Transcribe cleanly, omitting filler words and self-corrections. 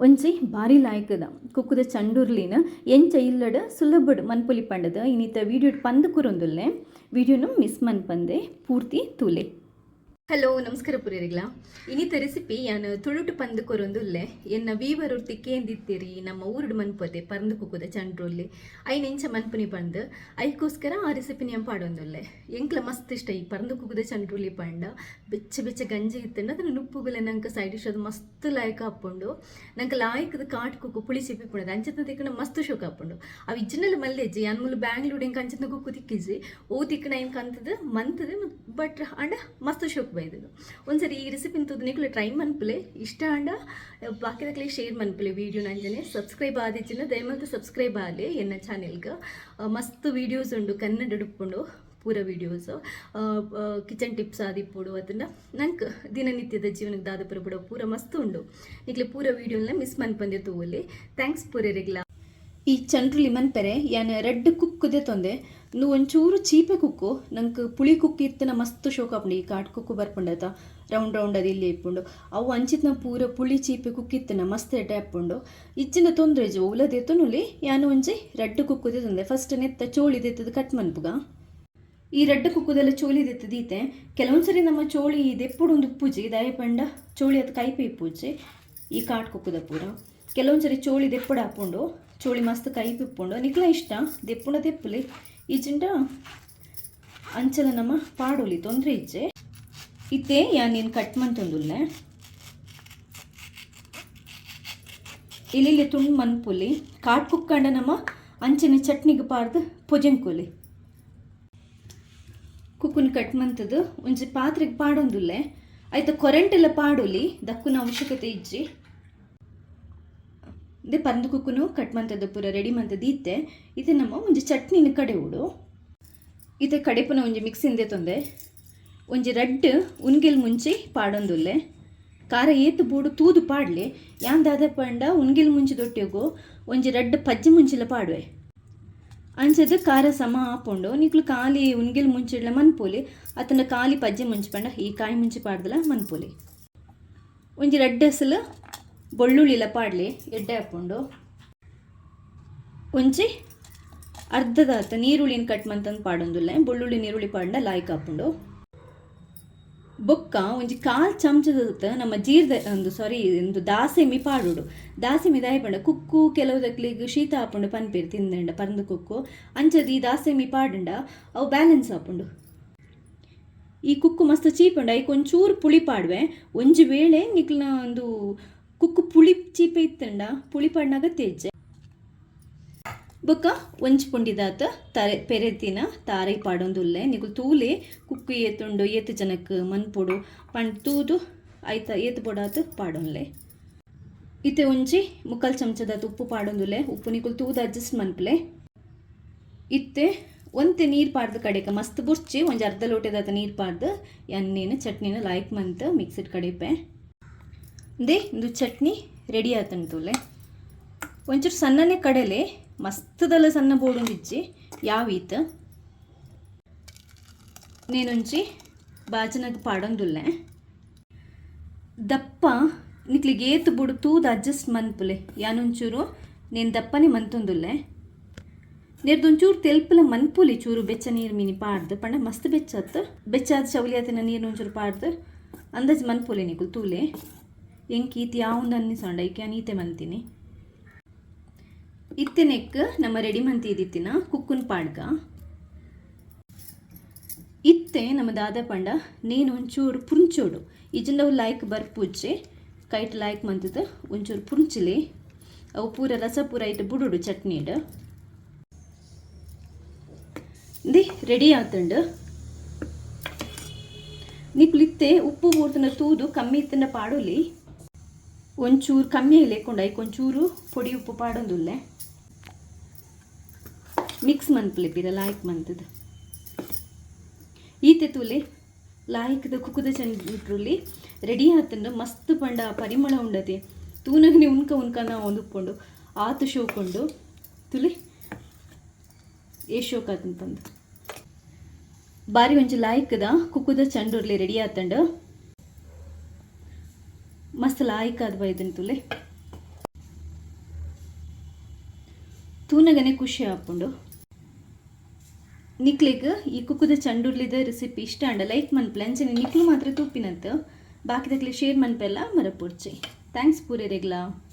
ಒಂಜಿ ಬಾರಿ ಲಾಯ್ಕದ ಕುಕ್ಕುದ ಚಂಡುರ್ಲಿನ ಎಂಚ ಇಲ್ಲಡ್ ಸುಲಭಡ್ ಮನ್ಪೊಲಿ ಪಂಡದ ಇನಿತ ವೀಡಿಯೋಡ್ ಪಂದ್ ಕೊರೊಂದುಲ್ಲೆ. ವೀಡಿಯೋನು ಮಿಸ್ ಮನ್ಪಂದೆ ಪೂರ್ತಿ ತೂಲೆ. ಹಲೋ, ನಮಸ್ಕಾರ ಪುರಿಯರಿಗ್ಲ. ಇನಿತ ರೆಸಿಪಿ ಯಾನ್ ತುಳುಟು ಪಂದ್ ಕೊರೊಂದುಲ್ಲೆ. ಎನ್ನ ವೀವರ್ ಒರ್ತಿ ಕೇಂದಿತ್ತೆರ್, ನಮ್ಮ ಊರುಡು ಮನ್ಪೊತೆ ಪರ್ಂದ್ ಕುಕ್ಕುದ ಚಂಡ್ರುಲ್ಲಿ, ಐನ್ ಎಂಚ ಮನ್ಪುನಿ ಪಂದ್. ಐಕೋಸ್ಕರ ಆ ರೆಸಿಪಿನ ಯಾನ್ ಪಾಡೊಂದುಲ್ಲೆ. ಎಂಕ್ಲ ಮಸ್ತ್ ಇಷ್ಟ ಈ ಪರ್ಂದ್ ಕುಕ್ಕುದ ಚಂಡ್ರುಲ್ಲಿ ಪಂಡ. ಬೆಚ್ಚ ಬೆಚ್ಚ ಗಂಜಿ ಇತ್ತಂಡ ಅದನ್ನ ನುಪ್ಪುಗುಲೆ ನಂಗೆ ಸೈಡ್ ಡಿಶ್ ಅದು ಮಸ್ತ್ ಲಾಯ್ಕ್ ಆಪುಂಡು. ನಂಗೆ ಲಾಯ್ಕದ ಕಾಟ್ ಕುಕ್ಕು ಪುಳಿ ಚಿಪ್ಪಿ ಇಪ್ಪುಂಡು. ಅಂಚದ ತಿಕ್ಕಣ ಮಸ್ತ್ ಶೋಕ್ ಆಪುಂಡು. ಅವು ಇಜ್ಜಿನಲ್ಲ ಮಲ್ಲೆಜ್ಜಿ. ಯಾನ್ ಮೂಲು ಬ್ಯಾಂಗ್ಳೂರ್ ಎಂಕ್ ಅಂಚದ ಕುಕ್ಕು ತಿಕ್ಕಿಜಿ. ಓ ತಿಕ್ಕಣ ಎಂಕ್ ಅಂತದ ಮಂತದ, ಬಟ್ ಅಂಡ ಮಸ್ತ್ ಶೋಕ್ ಬೈದದು. ಒಂದ್ಸರಿ ಈ ರೆಸಿಪಿನ ತೂದು ನಿಕುಲು ಟ್ರೈ ಮನ್ಪುಲೆ. ಇಷ್ಟ ಆಂಡ ಬಾಕಿದಕ್ಲೆ ಶೇರ್ ಮನ್ಪುಲೆ ವೀಡಿಯೋನ. ಅಂಚನೆ ಸಬ್ಸ್ಕ್ರೈಬ್ ಆದಿಜ್ಜಿನ ದಯಮಲ್ತ್ ಸಬ್ಸ್ಕ್ರೈಬ್ ಆಲೆ ಎನ್ನ ಚಾನೆಲ್ಗೆ. ಮಸ್ತ್ ವೀಡಿಯೋಸ್ ಉಂಡು, ಕನ್ನಡ ಉಪ್ಪುಂಡು ಪೂರ ವೀಡಿಯೋಸ್. ಕಿಚನ್ ಟಿಪ್ಸ್ ಆದಿಪ್ಪುಡು ಅದನ್ನ ನಂಕ್ ದಿನನಿತ್ಯದ ಜೀವನಕ್ಕೆ ದಾದ ಪೂರ ಪೂರ ಮಸ್ತ್ ಉಂಡು. ನಿಕ್ಲೆ ಪೂರ ವೀಡಿಯೋನ ಮಿಸ್ ಮನ್ಪಂದೆ ತೂವೊಲಿ. Thanks ಪೂರೆರೆಗ್ಲ. ಈ ಚಂಡ್ರುಲಿ ಮನ್ಪೆರೆ ಯಾನ್ ರಡ್ಡ್ ಕುಕ್ಕು ದೆತೊಂದೆ. ಉಂದು ಒಂಚೂರು ಚೀಪೆ ಕುಕ್ಕು. ನಂಕ್ ಪುಳಿ ಕುಕ್ಕು ಇತ್ತನ ಮಸ್ತ್ ಶೋಕ್ ಆಪುಂಡು. ಈ ಕಾಟ್ ಕುಕ್ಕು ಬರ್ಪುಂಡತ, ರೌಂಡ್ ರೌಂಡ್ ಅದು ಇಲ್ಲಿ ಇಪ್ಪುಂಡು ಅವು. ಅಂಚಿತ್ನ ಪೂರ ಪುಳಿ ಚೀಪೆ ಕುಕ್ಕು ಇತ್ತನ ಮಸ್ತ್ ಎಡ್ಡೆ ಆಪುಂಡು. ಇಜ್ಜಿಂಡ ತೊಂದ್ರೆ ಇಜ್ಜಿ, ಒವ್ಲ ದೆತೊನುಲಿ. ಯಾನ್ ಒಂಜಿ ರಡ್ಡ್ ಕುಕ್ಕು ದೆತೊಂದೆ. ಫಸ್ಟ್ ನೆತ್ತ ಚೋಳಿ ದೆತ್ತದು ಕಟ್ ಮನ್ಪುಗ. ಈ ರಡ್ಡ್ ಕುಕ್ಕುದೆಲ್ಲ ಚೋಲಿ ದೆತ್ತದು ಈತೆ. ಕೆಲವೊಂದ್ಸರಿ ನಮ್ಮ ಚೋಳಿ ದೆಪ್ಪುಡು ಒಂದು ಉಪ್ಪುಜಿ. ದಾಯೆ ಪಂಡ ಚೋಳಿ ಅದು ಕೈಪೆ ಇಪ್ಪುಜಿ ಈ ಕಾಟ್ ಕುಕ್ಕುದ ಪೂರ. ಕೆಲವೊಂದ್ಸರಿ ಚೋಳಿ ದೆಪ್ಪುಡು ಆಪುಂಡು, ಚೋಳಿ ಮಸ್ತ್ ಕೈಪೆ ಇಪ್ಪುಂಡು. ನಿಕ್ಲ ಇಷ್ಟ, ದೆಪ್ಪುಂಡ ದೆಪ್ಪುಲಿ, ಇಜ್ಜಿಂಡ ಅಂಚಲ ನಮ್ಮ ಪಾಡೊಲಿ, ತೊಂದರೆ ಇಜ್ಜೆ. ಇತ್ತೆ ಯಾನ್ ನೀನು ಕಟ್ ಮಂತೊಂದುಲ್ಲೆ. ಇಲ್ಲಿ ತುಂಡು ಮನ್ಪುಲಿ. ಕಾಟ್ ಕುಕ್ಕಂಡ ನಮ್ಮ ಅಂಚನೆ ಚಟ್ನಿಗೆ ಪಾಡ್ದು ಪೊಜೆಂಕೊಲಿ. ಕುಕ್ಕುನ್ ಕಟ್ ಮಂತದು ಒಂಜಿ ಪಾತ್ರೆಗೆ ಪಾಡೊಂದುಲ್ಲೆ. ಐತ ಕೊರೆಂಟೆಲ್ಲ ಪಾಡೊಲಿ, ದಕ್ಕುನ ಅವಶ್ಯಕತೆ ಇಜ್ಜಿ. ದೆ ಪಂದು ಕುಕ್ಕುನು ಕಟ್ ಮಂತದ್ದು ಪೂರ ರೆಡಿ ಮಂತದ್ದು ಇತ್ತೆ. ಇತ್ತೆ ನಮ್ಮ ಒಂಜಿ ಚಟ್ನಿನ ಕಡೆವುಡು. ಇತ್ತೆ ಕಡೆಪುನ ಒಂಜಿ ಮಿಕ್ಸಿಂದೆ ತೊಂದೆ. ಒಂಜಿ ರಡ್ಡ್ ಉನ್ಗೆಲ್ ಮುಂಚಿ ಪಾಡೊಂದುಲ್ಲೆ. ಖಾರ ಏತು ಬೋಡು ತೂದು ಪಾಡ್ಲೆ. ಯಾನ್ ದಾದ ಪಂಡ ಉನ್ಗೆಲ್ ಮುಂಚಿ ದೊಟ್ಟಿಗು ಒಂಜಿ ರಡ್ಡ್ ಪಜ್ಜಿ ಮುಂಚಿಲ ಪಾಡುವೆ. ಅಂಚದ ಖಾರ ಸಮ ಆಪುಂಡು. ನಿಕ್ಲು ಖಾಲಿ ಉನ್ಗೆಲ್ ಮುಂಚಿಡ್ಲ ಮನ್ಪೊಲಿ, ಅತ್ತಂಡ ಖಾಲಿ ಪಜ್ಜೆ ಮುಂಚಿ ಪಂಡ ಈ ಕಾಯಿ ಮುಂಚಿ ಪಾಡ್ದಲ ಮನ್ಪೊಲಿ. ಒಂಜಿ ರಡ್ಡ್ ಅಸಲು ಬೊಳ್ಳುಳ್ಳಿಲ ಪಾಡ್ಲೆ, ಎಡ್ಡೆ ಆಪುಂಡು. ಒಂಜಿ ಅರ್ಧದಾತ ನೀರುಳ್ಳಿನ ಕಟ್ ಮಂತಂದು ಪಾಡೊಂದುಲ್ಲೆ. ಬೊಳ್ಳುಳ್ಳಿ ನೀರುಳ್ಳಿ ಪಾಡ್ಂಡ ಲಾಯ್ಕ್ ಆಪುಂಡು. ಬೊಕ್ಕ ಒಂಜಿ ಕಾಲ್ ಚಮಚದ ನಮ್ಮ ಜೀರ್ದ ಒಂದು, ಸಾರಿ, ಒಂದು ದಾಸೆಮಿ ಪಾಡೋಡು. ದಾಸೆಮಿ ದಾಯೆ ಪಂಡ ಕುಕ್ಕು ಕೆಲವುದಕ್ಲಿಗ್ ಶೀತ ಆಪುಂಡು ಪನ್ಪೇರು ತಿಂದಂಡ ಪರಂದು ಕುಕ್ಕು. ಅಂಚದ ಈ ದಾಸೆಮಿ ಪಾಡುಂಡ ಅವು ಬ್ಯಾಲೆನ್ಸ್ ಆಪುಂಡು. ಈ ಕುಕ್ಕು ಮಸ್ತ್ ಚೀಪ್ ಉಂಡು, ಐಕ್ ಒಂಚೂರು ಪುಳಿ ಪಾಡುವೆ. ಒಂಜಿ ವೇಳೆ ನಿಕ್ಲ್ನ ಒಂದು ಕುಕ್ಕು ಪುಳಿ ಚೀಪೆ ಇತ್ತಂಡ ಪುಳಿ ಪಾಡ್ನಾಗ ತೇಜ್ಜೆ. ಬೊಕ್ಕ ಒಂಜಿ ಪುಂಡಿದಾತ ತರೆ ಪೆರೆತಿನ ತಾರೈ ಪಾಡೊಂದುಲ್ಲೆ. ನಿಕುಲು ತೂಲೆ, ಕುಕ್ಕು ಏತುಂಡು, ಏತು ಜನಕ್ ಮನ್ಪೊಡು ಪಂಡ್ ತೂದು ಐತ ಏತು ಬೊಡಾತ್ ಪಾಡೊನ್ಲೆ. ಇತ್ತೆ ಒಂಜಿ ಮುಕ್ಕಾಲ್ ಚಮಚದಾತ್ ಉಪ್ಪು ಪಾಡೊಂದುಲ್ಲೆ. ಉಪ್ಪು ನಿಕುಲು ತೂದು ಅಡ್ಜಸ್ಟ್ ಮನ್ಪುಲೆ. ಇತ್ತೆ ಒಂತೆ ನೀರು ಪಾಡ್ದು ಕಡೆಕ. ಮಸ್ತ್ ಬುರ್ಚಿ, ಒಂಜಿ ಅರ್ಧ ಲೋಟೆದಾತ ನೀರು ಪಾಡ್ದು ಎಣ್ಣೆನ ಚಟ್ನಿನ ಲಾಯ್ಕ್ ಮಂತ್ ಮಿಕ್ಸಿಡ್ ಕಡಿಪೆ. They, ಇಂದು ಚಟ್ನಿ ರೆಡಿ ಆತಂಡು ತೂಲೆ. ಒಂಚೂರು ಸಣ್ಣನೆ ಕಡಲೆ, ಮಸ್ತದಲ್ಲ ಸಣ್ಣ ಬೋಡೊಂದಿಜ್ಜಿ ಯಾವೀತ್. ನೇನೊಂಜಿ ಬಾಜನಗ್ ಪಾಡೊಂದುಲ್ಲೆ. ದಪ್ಪ ನಿಕ್ಲಿಗೆ ಏತ್ ಬೋಡು ತೂದು ಅಡ್ಜಸ್ಟ್ ಮನ್ಪುಲೆ. ಯಾನೊಂಚೂರು ನೇನು ದಪ್ಪನೆ ಮಂತೊಂದುಲ್ಲೆ. ನೇರ್ದೊಂಚೂರು ತೆಲ್ಪುಲ ಮನ್ಪುಲಿ, ಚೂರು ಬೆಚ್ಚ ನೀರು ಮಿನಿ ಪಾಡ್ದು. ಪಂಡ ಮಸ್ತ್ ಬೆಚ್ಚತ್ತು, ಬೆಚ್ಚಾದ ಚೌಲಿ ಆತಿನ ನೀರು ಒಂಚೂರು ಪಾಡ್ದು ಅಂದಾಜು ಮನ್ಪುಲೆ. ನಿಕುಲು ತೂಲೆ, ಎಂಕ್ ಈತ್ ಯಾವುಂದು ಅನ್ನಿಸೊಂಡ ಐಕೆ ಯಾನ್ ಈತೆ ಮಂತೀನಿ. ಇತ್ತೆ ನೆಕ್ ನಮ್ಮ ರೆಡಿ ಮಂತಿದಿತ್ತಿನ ಕುಕ್ಕುನ್ ಪಾಡ್ಗ. ಇತ್ತೆ ನಮ್ಮ ದಾದ ಪಂಡ ನೇನು ಒಂಚೂರು ಪುಂಚೋಡು. ಇಜ್ಜಿಂಡ ಅವು ಲಾಯ್ಕ್ ಬರ್ಪುಜ್ಜಿ. ಕೈಟ್ ಲಾಯ್ಕ್ ಮಂತದ ಒಂಚೂರು ಪುಂಚಲಿ. ಅವು ಪೂರ ರಸ ಪೂರ ಐಟ್ ಬುಡುಡು ಚಟ್ನಿಡ್. ದಿ, ರೆಡಿ ಆತುಂಡು. ನಿಕ್ಲು ಇತ್ತೆ ಉಪ್ಪು ಬೋಡ್ತನ ತೂದು ಕಮ್ಮಿ ಇತ್ತಂಡ ಪಾಡೊಲಿ. ಒಂಚೂರು ಕಮ್ಮಿ ಲೇಕೊಂಡ ಐಕ್ ಒಂಚೂರು ಪೊಡಿ ಉಪ್ಪು ಪಾಡೊಂದುಲ್ಲೆ. ಮಿಕ್ಸ್ ಮನ್ಪುಲೆ ಪಿರ ಲಾಯ್ಕ್ ಮಂತದ. ಈತೆ ತೂಲೆ, ಲಾಯ್ಕ್ದ ಕುಕ್ಕುದ ಚಂಡ್ರುಲಿ ರೆಡಿ ಆತಂಡು. ಮಸ್ತ್ ಪಂಡ ಪರಿಮಳ ಉಂಡತೆ. ತೂನಗನೆ ಉನ್ಕ ಉನ್ಕನ ಒಂದು ಉಪ್ಪುಂಡು, ಆತು ಶೋಕುಂಡು. ತುಲಿ ಏ ಶೋಕ್ ಆತಂತಂದು. ಬಾರಿ ಒಂಜಿ ಲಾಯ್ಕ್ದ ಕುಕ್ಕುದ ಚಂಡುರ್ಲಿ ರೆಡಿ ಆತಂಡು. ಮಸ್ತ್ ಲಾಯ್ಕ್ ಆದ್ ಬೈದನ್ ತುಲೆ. ತೂನಗನೆ ಖುಷಿ ಆಪುಂಡು. ನಿಕ್ಲೆಗ್ ಈ ಕುಕ್ಕುದ ಚಂಡುರ್ಲಿದ ರೆಸಿಪಿ ಇಷ್ಟ ಆಂಡ ಲೈಕ್ ಮನ್ಪಲೆ. ಅಂಚನೆ ನಿಕ್ಲು ಮಾತ್ರ ತೂಪಿನತ್ ಬಾಕಿದಕ್ಲೆ ಶೇರ್ ಮನ್ಪೆಲ್ಲ ಮರಪೊಡ್ಚಿ. Thanks ಪೂರೆರೆಗ್ಲಾ.